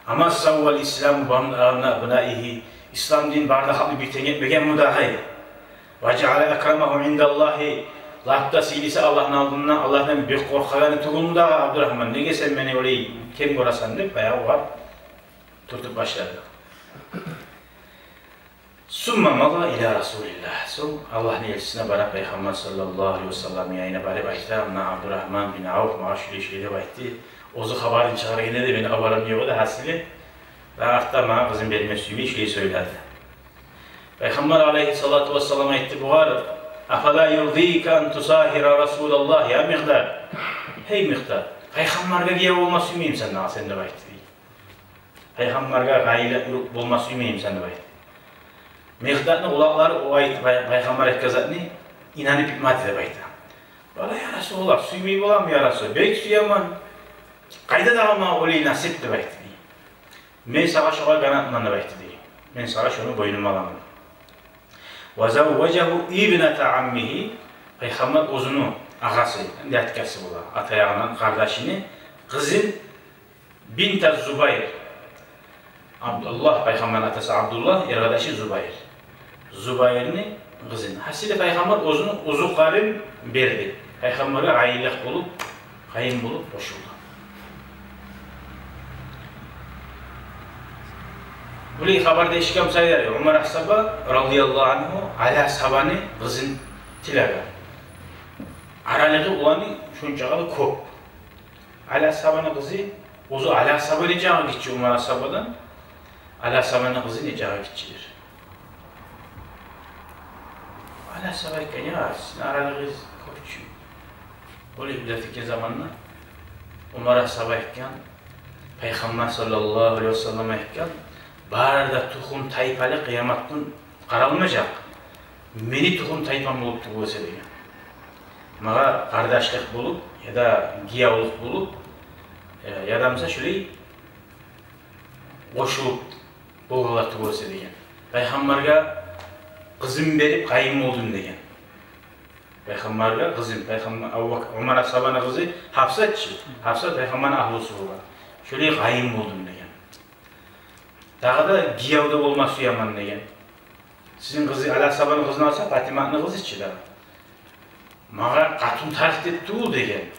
«Ама саввал исламу бан-, абна-, абнаигьи, ислам дин бары да халкъны бир тенг этмегенми дагъы? Ва жаала акрамагьум индаллагьи, лап да сыйлысы Аллагьны алдында, Аллагьдан бек къоркъагъаны тюгюлмю дагъы, Абдурагьман? Неге сен мени олай кем гёресен?» — деп, баягъы огъар тюртюп башлады. Сумма мада ила Расулиллагь. Сонг Аллагьны элчисине барып, Пайхаммар саллаллагьу алайгьи ва салламны янына барып айта: «Муна Абдурагьман бин Авф магъа шулай-шулай деп айтды. Оьзю хабарын чыгъаргъан эди, мени хабарым ёкъ эди, гьасили. Дагъы артда магъа къызын берме сюймей, шулай сёйледи». Пайхаммар алайгьиссалату вассалам айтды бугъар: «Афала юрдика ан тусагьира Расулаллагь, я Микъдад? Гьей Микъдад, Пайхаммаргъа гияв болма сюймеймисен дагъы сен?» — деп айтды дей. «Пайхаммаргъа къайын болма сюймеймисен?» — деп айтды. Микъдадны къулакълары о айт-, пай-, Пайхаммар айтгъан затны инанып битмеди деп айта. «Валлагь, я Расулаллагь, сюймей боламы, я Расул? Бек сюемен. Къайда дагъы магъа олай насип?» — деп айтды дей. «Мен сагъа шогъар гарантман», — деп айтды дей. «Мен сагъа шону бойнума аламан». Ва завважагьу ибната аммигьи, Пайхаммар оьзюню агъасы, дядькасы бола, ата ягъындан къардашыны къызын, бинта Зубайр. Абдуллагь, Пайхаммарны атасы Абдуллагь, эр къардашы Зубайр. Зубайрны къызын. Гьасили, Пайхаммар оьзюню узукъларын берди. Пайхаммаргъа къайынлыкъ болуп, къайын болуп къошулду. Булай хабар да эшитген сайын Умар асгьаба, радияллагьу ангьу, Али асгьабаны къызын тилеген. Аралыгъы оланы шончакъы да кёп. Али асгьабаны къызы, оьзю Али асгьаба нечакъы гиччи Умар асгьабадан, Али асгьабаны къызы нечакъы гиччидир. Али асгьаба айтгъан: «Я, сизин аралыгъыгъыз кёп чю». Олай билетген заманда Умар асгьаба айтгъан, Пайхаммар саллаллагьу алайгьи ва саллам айтгъан: «Бары да тухум-тайпалыкъ къыямат гюн къаралмажакъ, мени тухум-тайпам болуп тюгюл эсе», — деген. «Магъа къардашлыкъ болуп, яда гиявлукъ болуп, э, яда буса шулай къошулуп болгъанлар тюгюл эсе», — деген. «Пайхаммаргъа къызым берип къайын болдум», — деген. Пайхаммаргъа къызым, Пайхаммар, Абу Бакр, Умар асгьабаны къызы Гьафсат чы, Гьафсат Пайхаммарны агьлюсю болгъан. «Шолай къайын болдум», — деген. «Дагъы да гияв да болма сюемен», — деген. «Сизин къызы, Али асгьабаны къызын алса, Патиматны къызы чы дагъы. Магъа къатын тарыкъ деп тюгюл», — деген.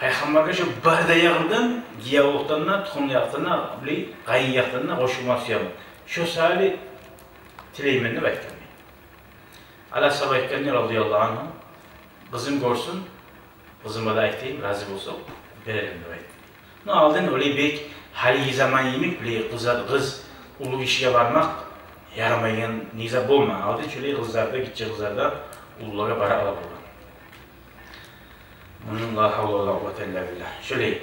«Пайхаммаргъа шо бары да ягъындан, гиявлукъдан да, тухум якъдан да, булай къайын якъдан да къошулма сюемен. Шо саялы тилеймен», — деп айтгъан. Али асгьаба айтгъан, радияллагьу ангьу: «Къызым гёрсюн, къызыма да айтайым, рази болса берермен», — деп айтды. Но алдын олай бек гьалиги заман йимик, биле, къызар, къыз уллу гишиге бармакъ ярамайгъан низа болма. Алдын шолай къызлар да, гиччи къызлар да уллулагъа бара ала болгъан. Муну ла гьавла ва ла къуввата илла биллагь. Шолай.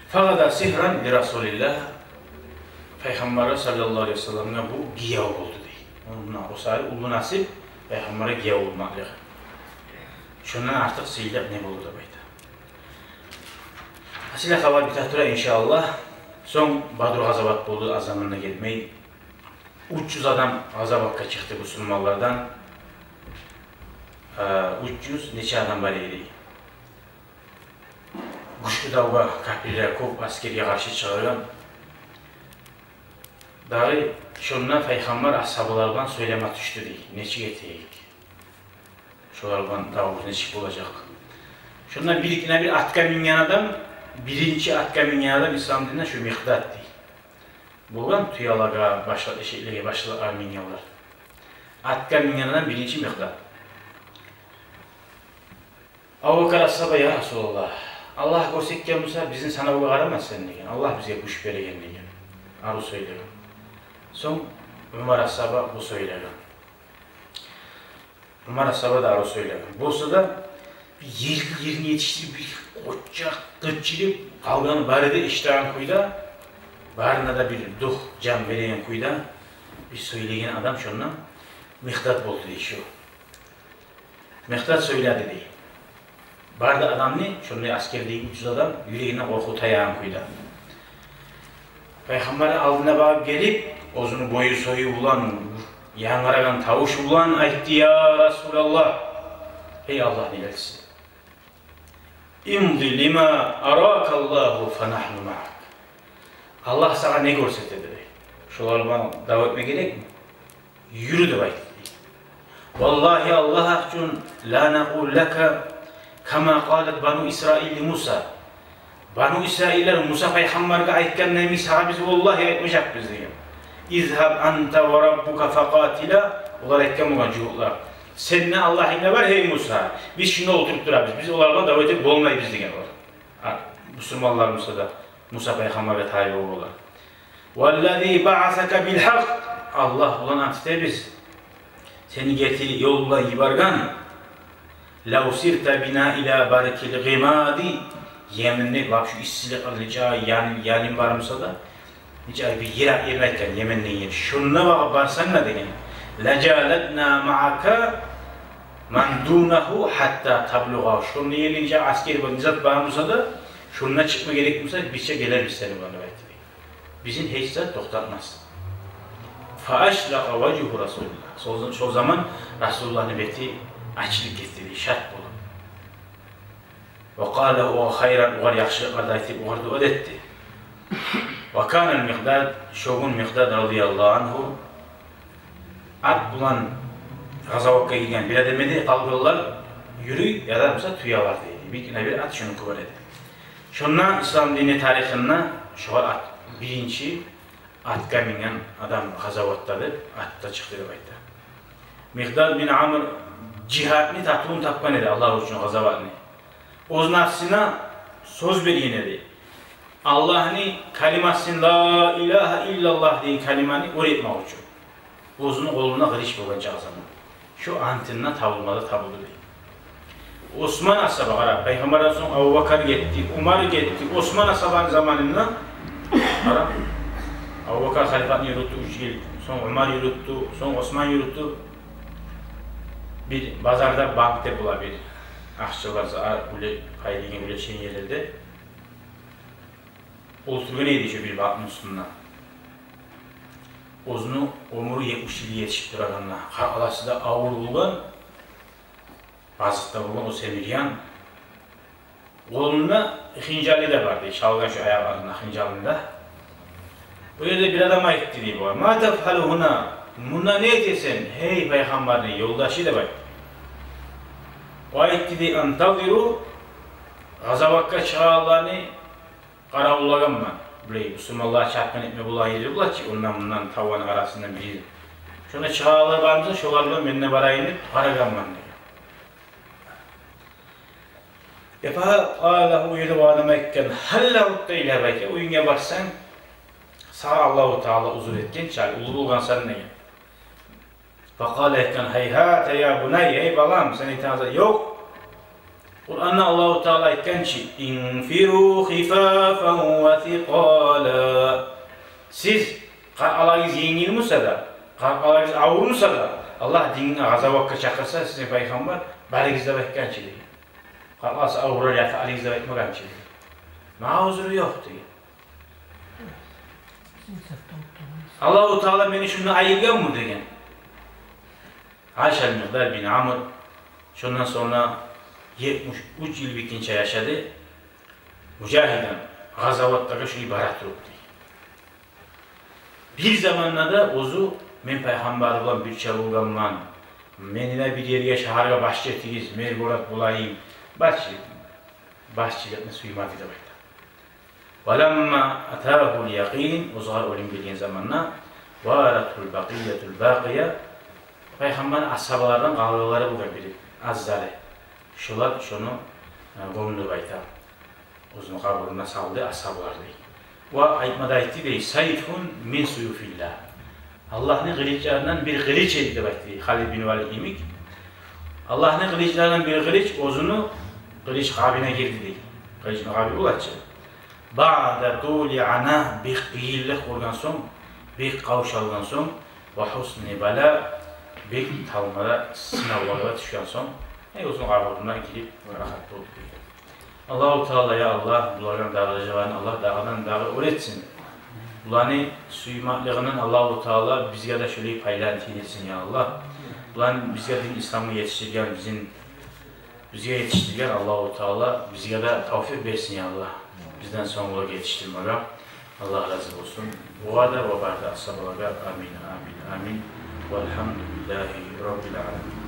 Фагъада сигьран ли Расулиллагь, Пайхаммаргъа саллаллагьу алайгьи ва салламгъа бу гияв болду дей. Муна о саялы уллу насип Пайхаммаргъа гияв болмакълыкъ. Шондан артыкъ сыйлы не болур деп айта. Асил хабар бите тура, иншааллагь. Сонг Бадр къазават болду, аз заманда гелмей. Уьч юз адам къазаватгъа чыкъды бусурманлардан. Э, уьч юз нече адам бар эди? Гючлю давгъа, капирлер кёп аскерге къаршы чыгъаргъан. Дагъы шонда Пайхаммар асгьабалар булан сёйлеме тюшдю дей. Нечик этейик? Шолар булан давубуз нечик болажакъ? Шонда бир-экине бир атгъа минген адам, биринчи атгъа минген адам ислам динде шо Микъдад дей. Болгъан тюелеге, башгъа эшеклеге, башгъа мингенлер. Атгъа минген адам биринчи Микъдад. Абубакар асгьаба: «Я Расулаллагь, Аллагь гёрсетген буса, бизин санавгъа къарамас сен», — деген. «Аллагь бизге гюч береген», — деген. Арив сёйлеген. Сонг Умар асгьаба бу сёйлеген. Умар асгьаба да арив сёйлеген. Болса да, бир ерге ерин етишдирип, бир къоччакъ къычырып, къалгъаны бары да эшитеген кюйде, барына да бир дух, жан береген кюйде бир сёйлеген адам шонда Микъдад болду дей шо. Микъдад сёйледи дей. Бары да адамны, шондай аскердеги уьч юз адам, юрегине къоркъув таягъан кюйде. Пайхаммар алдына багъып гелип, оьзюню бою-сою булан, янгырагъан тавушу булан айтды: «Я Расулаллагь, гьей Аллагьны элчиси, имди лима аракаллагьу фанагьну маъак. Аллагь сагъа не гёрсете, — деди, — шолар булан дав этме герекми? Юрю», — деп айтды. «Валлагьи, Аллагь гьакъ учун, ла накъулу лака кама къалат бану Исраил ли Муса. Бану Исраиллер Муса пайхаммаргъа айтгъан йимик сагъа биз валлагьи айтмажакъбыз», — деген. «Изгьаб анта ва раббука факъатила», олар айтгъан болгъан жугьутлар. «Сен де Аллагьынг да бар, гьей Муса. Биз шунда олтуруп турабыз. Биз олар булан дав этип болмайбыз», — деген олар. А, бусурманлар буса да, Муса пайхаммаргъа таби болгъанлар. «Валлази баъасака бил гьакъ», Аллагь булан ант этебиз, сени герти ёл булан йиберген. «Лав сирта бина ила баркил гъимади», Йеменде, бап, шу иссилик, нече ай Йемен, Йемен бар буса да, нече ай бир йыракъ ерни айтгъан, Йемен деген ер. «Шунда багъып барсанг да, — деген, — ла жалазна маъака ман дунагьу гьатта таблугъагьу. Шунда еринче аскер бар, не зат бар буса да, шунда чыкъма герек буса, бизче гелербиз сени булан», — деп айтды. «Бизин гьеч зат токътатмас». Фа ашракъа важгьу Расулиллагь. Шо, шо заман Расулуллагьны бети ачылып гетди дей, шат болуп. Ва къала лагьу хайран, огъар яхшылыкълар да айтып, огъар дуа да этди. Ва канал Микъдад, шо гюн Микъдад радияллагьу ангьу ат булан къазаватгъа гирген бир адам эди, къалгъанлар юрюй яда буса тюелер дейди. Бир гине бир ат шонуки бар эди. Шонда ислам дини тарихинде шогъар ат, биринчи атгъа минген адам къазаватда деп, атда чыкъды деп айта. Микъдад бин Амр жигьадны татывун тапгъан эди, Аллагь учун къазаватны. Оьз нафсына сёз берген эди. Аллагьны калимасын, ла илагьа иллаллагь деген калиманы оьр этмек учун. Оьзюню къолунда къылыч болгъан чакъы заман. Шо антында табылма да табылды дей. Осман асгьаба, къара, пайхаммардан сонг Абубакар гетди, Умар гетди, Осман асгьабаны заманында, къара, Абубакар халифатны юрютдю уьч йыл, сонг Умар юрютдю, сонг Осман юрютдю. Бир базарда, банкде бола бир акъчалар, за-, уьле-, пайлайгъан, уьлешеген ерлерде. Олтургъан эди шо бир банкны уьстюнде. Оьзюню оьмюрю етмиш йылгъа етишип турагъанда, къаркъарасы да авур болгъан, базыкъда болгъан о семирген. Къолунда хынжалы да бар дей, чалгъан шо аякъларында хынжалын да. Бу ерде бир адам айтды дей бугъар: «Ма тафъалу гьуна? Мунда не этесен, гьей пайхаммарны ёлдашы?» — деп айтды. О айтды дей: «Антазиру, къазаватгъа чыгъагъанланы къаравуллагъанман. Булай бусурманлар чапгъын этме болагъан ерлер бола чы, ондан-мундан, тавланы арасындан бир ери. Шонда чыгъагъанлар бар буса, шолар булан мен де барайым деп къарагъанман», — деген. Фа къала лагьу, о ерде о адам айтгъан: «Гьалла удта ила байтика, уьюнге барсанг, сагъа Аллагьу Таала узур этген чы, уллу болгъансан», — деген. Фа къала, айтгъан: «Гьайгьата я бунайя, гьей балам, сен айтагъан зат ёкъ. Къуранда Аллагьу Таала айтгъан чы: „Инфиру хифафан ва сикъала“. Сиз къаркъарагъыз енгил буса да, къаркъарагъыз авур буса да, Аллагь динине къазаватгъа чакъырса сизин пайхаммар, барыгъыз деп айтгъан чы», — деген. «Къаркъарасы авурлар, ятып алыгъыз деп айтмагъан чы», — деген. «Магъа узру ёкъ», — деген. Аллагьу Таала мени шундан айыргъанмы деген. Айшал Микъдад бин Амр шондан сонг етмиш уьч йыл битгинче яшады. Мужагьидин, къазаватлагъа шулай бара туруп дей. Бир заманда да оьзю: «Мен пайхаммар булан бирче болгъанман. Мени де бир ерге, шагьаргъа башчы этигиз, мэр-город болайым». Башчы, башчылыкъны сюймеди деп айта. «Ва ламма атагьул якъин», оьзюне оьлюм гелген заманда, «варатгьул бакъиятул бакъия», пайхаммарны асгьабалардан къалгъанлары болгъан бир азлары. Шолар шону, э, гёмдю деп айта. Оьзюню къабуруна салды асгьабалар дей. Ва айтма да айтды дей: «Сайфун мин суюфиллагь». Аллагьны къылычларындан бир къылыч эди деп айтды дей Халид бин Валид йимик. Аллагьны къылычларындан бир къылыч оьзюню къылыч къабына гирди дей. Къылычны къабы бола чы. «Баъда тули ана», бек къыйынлыкъ гёрген сонг, бек къавшалгъан сонг, «ва гьусни бала», бек талмада, сынавлагъа тюшген сонг, э, оьзюню къабуруна гирип, парахат болуп гелди. Аллагьу Таала, я Аллагь, буланы даражаларын Аллагь дагъыдан-дагъы оьр этсин. Буланы сюймеклигинден Аллагьу Таала бизге де шолай пайланы тийдирсин, я Аллагь. Буланы бизге дин Исламны етишдирген, бизин, бизге етишдирген Аллагьу Таала бизге де тавфикъ берсин, я Аллагь. Бизден сонггъулагъа етишдирмеге. Аллагь рази болсун. Огъар да ва бары да асгьабалагъа. Амин, амин, амин. Валгьамдулиллагьи раббил аламин.